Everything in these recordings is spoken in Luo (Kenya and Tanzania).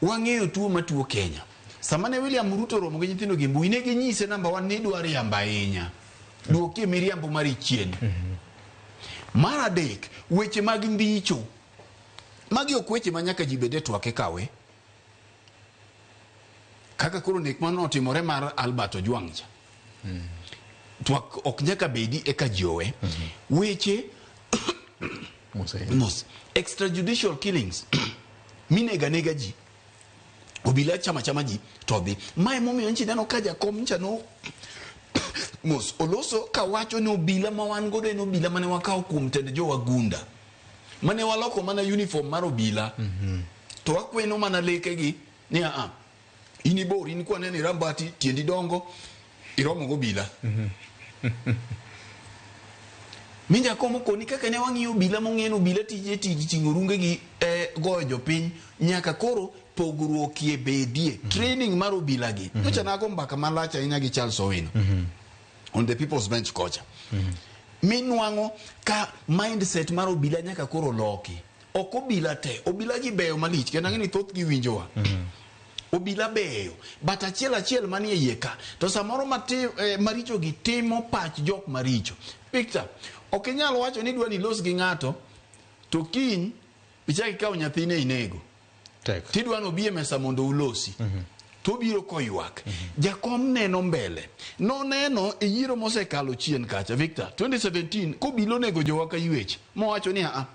Wang'eyo tuo matuo Kenya. Sama ne William Ruto oromo gi nyithindo gi mbui, ne ginyise namba wan ni idwa riambo ahinya. Duokie miriambo mari chien. Mar adek, weche mag ndicho. Magi ok weche ma nyaka ji bed e twak eka we. Kaka koro nek mano otimore mar Albert Ojwang' cha. Twak ok nyaka bedi eka ji owe. Weche mos extrajudicial killings minego anega ji obila chama chama ji to dhi mae momiyo nchi neno ka jakom ncha no mos oloso kawacho ni obila ma wan godo en obila mane wakawo kuom tend jowagunda mane waloko mana uniform mar obila to wakweno mana lekegi ni aa in ibor in kwaneno irambati tiendi dongo iromo gobila mi jakom okoni kaka ne wang'iyo obila mong'e ni obila tije tij ting'o runge gi goyo jopiny nyaka koro pogruok ye bedie training mar obila gi nyocha nago mbaka malach ahinya gi Charles Owino on the people's bench kocha minwang'o ka mindset mar obila nyaka koro loki ok obila te obila gi beyo malich kendo ang'e ni thothgi winjowa obila beyo but achiel achiel manie iye ka to samoro maricho gi timo pach jok maricho Victor ok inyal wacho ni idwa ni ilos gi ng'ato to kiny ichak ikaw nyathine inego Tek. tidwa ni obi e mesa mondo ulosi to obiro koywak jakom neno mbele noneno e yiero mosekalo chien kacha Victor 2017 kobilo onego jowa ka ywech mowacho ni aa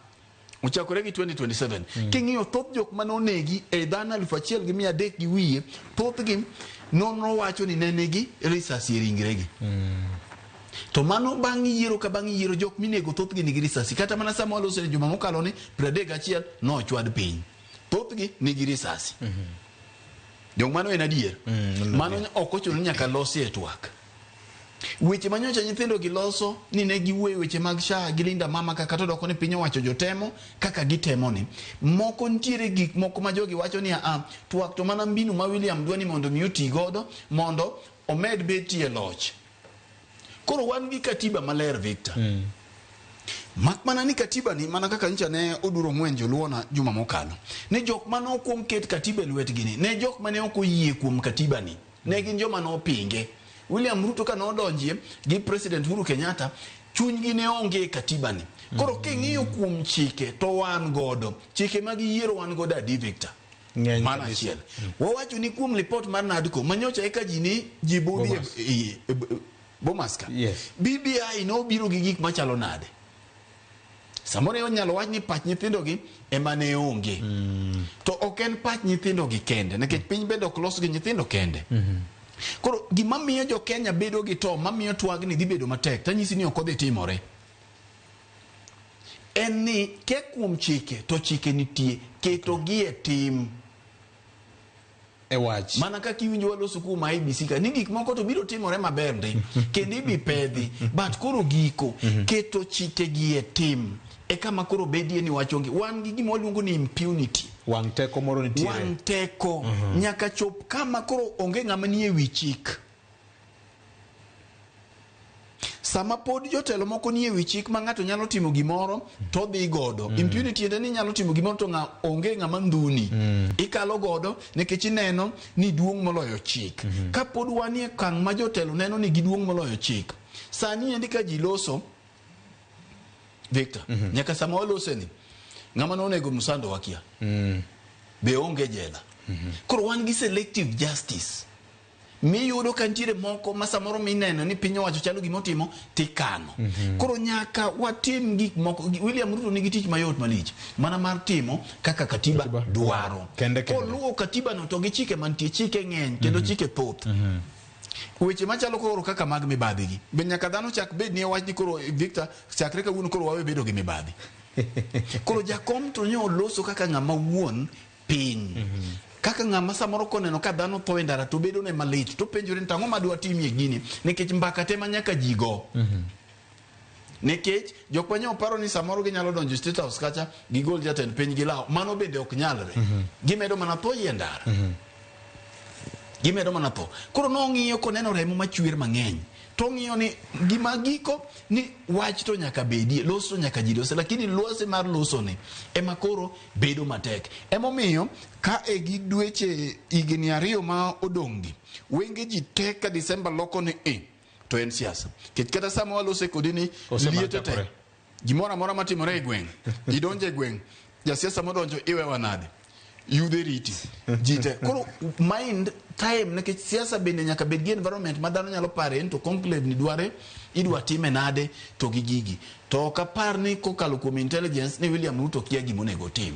ochakore gi 2027 king'iyo thoth jok mane onegi e dhano 1300 gi wiye thothgi nonro wacho ni ne nigi risasi e ringregi to mano bang' yiero ka bang' yiero jok minego thothgi nigi risasi kata mana sama waloso e juma mokalo ni 31 nochwad piny thothgi nigi risasi jong mano en adier mano ok ochuno ni nyaka losi e twak weche manyocha nyithindo gi loso ni ne giwuoyo weche mag SHA gi Linda Mama kaka to doko ni piny owacho jotemo kaka gitemo ni moko nitiere gik moko ma jogi wacho ni a twak to mana mbinu ma William dwa ni mondo mi oti godo mondo omed betie e loch koro wan gi katiba maler Victor mak mana ni katiba ni mana kaka nyocha ne Oduro Ng'wen joluona juma mokalo ni jok mane okwong ket katiba e lwetgi ni ne jok mane ok oyie kuom katiba ni ne gin joma nopinge William Ruto ka nodonjie gi President Uhuru Kenyatta chunygi ne onge e katiba ni koro king'iyo kuom chike to wan godo chike mag yiero wan godo adi Victor Ng'eny mano kabisa. achiel wawacho ni kuom lipot mar NADCO manyocha eka ji ni ji budhi Bomas. Bomas ka Yes. BBI nobiro gi gik machalo nade samoro inyalo wach ni pach nyithindogi ema ne onge to ok en pach nyithindogi kende nikech piny bende ok los gi nyithindo kende koro gima miyo jo Kenya bedo gi to mamiyo twagni dhi bedo matek tanyisi ni ok odhi timore en ni ke kuom chike to chike nitie ketogi e tim E wach. mana kaka iwinjo waloso kuom IEBC ka ni gik moko to biro timore maber ndi kendo ibi pedhi but koro giko keto chike gi e tim e kama koro bedie ni wach onge wan gi gima waluongo ni impunity Wang' teko moro nitiere. wang' teko nyaka chop kama koro onge ng'ama nie wi chik sama pod jotelo moko nie wi chik ma ng'ato nyalo timo gimoro to odhi godo impunity tiende ni nyalo timo gimoro to ng'a onge ng'ama ndhuni ikalo godo nikech ineno ni duong' moloyo chik ka pod wanie okang' ma jotelo neno ni giduong' moloyo chik sani endi ka ji loso Victor nyaka sama walose ni ng'ama nonego Musando wakia be onge jela koro wan gi selective justice miyudo ka nitiere moko ma samoro mineno ni piny owacho chalo gima otimo tikano koro nyaka watim gik moko William Ruto nigi tich mayot malich mana mar timo kaka katiba Katiba dwaro Kende kende. koluwo katiba no to gi chike mantie chike ng'eny kendo chike thoth weche machalo koro kaka mag mibadhi gi be nyaka dhano chak bed ni wach ni koro Victor chakre kawuono koro wawe bedo gi mibadhi koro jakom to nyo oloso kaka ng'ama wuon piny kaka ng'ama samoro koneno ka dhano tho e ndara to bedo ne malit to penjore ni to ang'o madwa timie gini nikech mbaka te ma nyaka ji go nikech jok manyo paro ni samoro ginyalo donjo e state house kacha gigol jatend piny gilaw mano bende ok nyalre gimedo mana tho e ndara gimedo mana tho koro nong'iyo koneno remo machwer mang'eny To ng'iyo ni gima giko ni wach to nyaka bedie, loso nyaka ji lose, lakini lwasi mar loso ni ema koro bedo matek. Emomiyo ka e gi dweche higni 2 ma odong' gi, wenge ji te ka Disemba loko ni e to en siasa. Nikech kata sama walose kodi ni liete te, gimoro amora matimore e gweng', idonjo e gweng', jasiasa modonjo iwewa nade? Yudhe riti ji te. Koro mind time, nikech siasa bende nyaka bed gi environment ma dhano nyalo pare ni to conclave ni dware idwa time nade to gi gigi. To ok apar ni kokalo kuom intelligence ni William Ruto kia gima onego otim.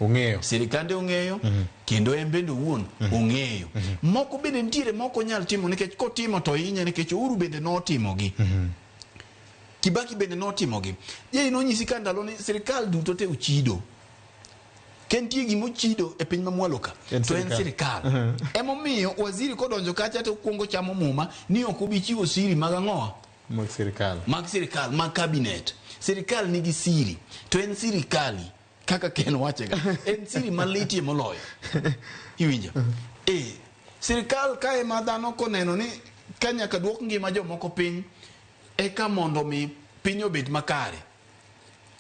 Ong'eyo. Sirikande ong'eyo, kendo en bende owuon ong'eyo. Moko bende nitiere moko nyal timo nikech kotimo to hinye, nikech Uhuru bende notimogi. Kibaki bende notimogi. Je, nonyisi ka ndalo ni sirikal duto te ochido. Ka nitie gima ochido e piny mamwalo ka, to en sirikal. Emomiyo waziri kodonjo kacha to okuongo chamo muma ni ok obi chiwo siri mag ang'owa? Mag sirikal. Mag sirikal, mag cabinet. Sirikal nigi siri, to en sirikali. Kaka Ken wachega, en siri malitie moloyo. Iwinjo? Sirikal ka ema dhano koneno ni ka nyaka duok ngima jomoko piny eka mondo mi piny obed makare.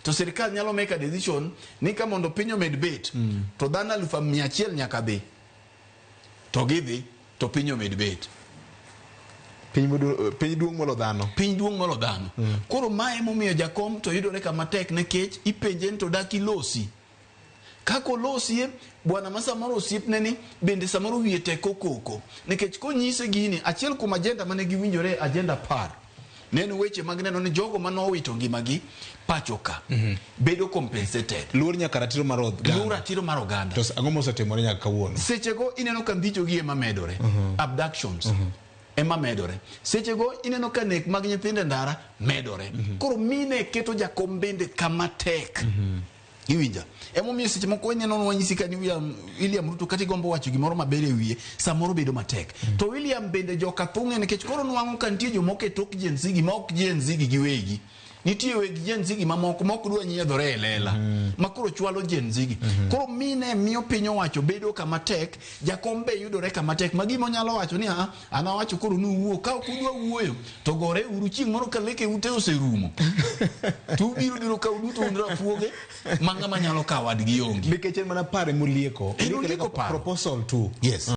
To sirikal nyalo make a decision ni ka mondo piny omed bet, to dhano 100,000 nyaka dhi. To gidhi, to piny omed bet. Piny duong' molo dhano. Piny duong' molo dhano. Koro mae emomiyo jakom to yudore kama tek nikech ipenje ni to dak ilosi. Kaka olosie, bwana ma samoro osiepne ni bende samoro wiye tek kokoko. Nikech konyise gini, achiel kuom agenda mane giwinjore, agenda 10. Ne en weche mag neno ni jogo manowito ngimagi pacho ka bedo compensated. Luor nyaka ratiro mar oganda. Luor ratiro mar oganda. To ang'o mosetimore nyaka kawuono? Sechego ineno ka ndhicho gi ema medore. Abductions. Ema medore. Sechego ineno ka nek mag nyithindo e ndara medore. Koro mine keto jakom bende kama tek. Iwinja? Emomiyo seche moko ineno ni wanyisi ka ni William Ruto kata igombo wacho gimoro maber e wiye, samoro bedo matek. To William bende joka thung'e nikech koro nwang'o ka nitie jomoko e tok Gen Z gi ma ok Gen Z gi giwegi. Nitie weg Gen Z gi mamoko ma ok dwa nyiedhore e lela. Ma koro chwalo Gen Z gi. Koro mine miyo piny owacho bedo kama tek, jakom be yudore kama tek. Ma gima onyalo wacho ni, an awacho koro ni uwuo, ka ok udwa wuoyo, to gore uru chieng' moro ka leke ute oserumo. To ubiro biro ka uduto un rafuoge, ma ng'ama nyalo kawo wadgi onge. Nikech en mana pare molieko. En olieko paro. Proposal tu. Yes.